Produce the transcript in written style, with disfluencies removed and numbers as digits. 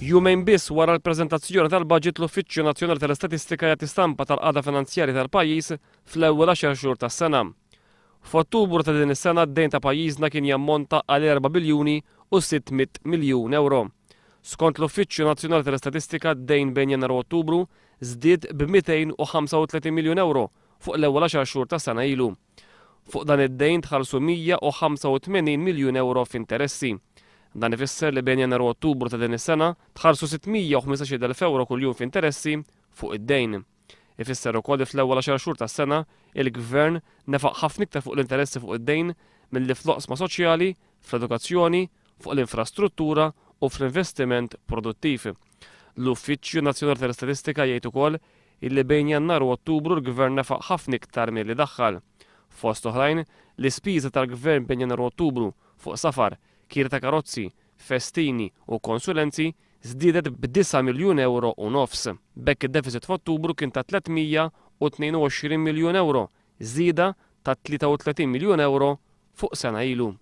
Jumejn biss wara l-preżentazzjoni tal-Budget l-Uffiċċju Nazzjonali tal-Istatistika jagħti stampa tal-qagħda finanzjarja tal-pajjiż fl-ewwel għaxar xhur tas-sena. F'Ottubru ta' din is-sena d-dejn ta' pajjiżna kien jammonta għal 4 biljuni u 600 miljun ewro. Skont l-Uffiċċju Nazzjonali tal-Istatistika d-dejn bejn Jannar u Ottubru żdied b' 235 miljun ewro fuq l-ewwel għaxar xhur ta' sena ilu. Fuq dan id-dejn tħallsu 185 miljun ewro f'interessi. Dan ifisser li bejn Jannar u Ottubru ta' din is-sena tħallsu 615,000 ewro kuljum f'interessi fuq id-dejn. Ifisser ukoll li fl-ewwel għaxar xhur tas-sena il-Gvern nefaq ħafna iktar fuq l-interessi fuq id-dejn milli fl-oqsma soċjali, fl-edukazzjoni, fuq l-infrastruttura u fl-investiment produttiv. L-Uffiċċju Nazzjonali tal-Istatistika jgħid ukoll illi bejn Jannar u Ottubru l-Gvern nefaq ħafna iktar milli daħħal. Fost oħrajn, l-ispiża tal-Gvern bejn Jannar u Ottubru fuq safar, kiri ta' karozzi, festini u konsulenzi żdiedet b' miljun ewro u nofs. B'hekk id-deficit f'Ottubru kien ta' 322 miljun ewro, żieda ta' 33 miljun ewro fuq sena ilu.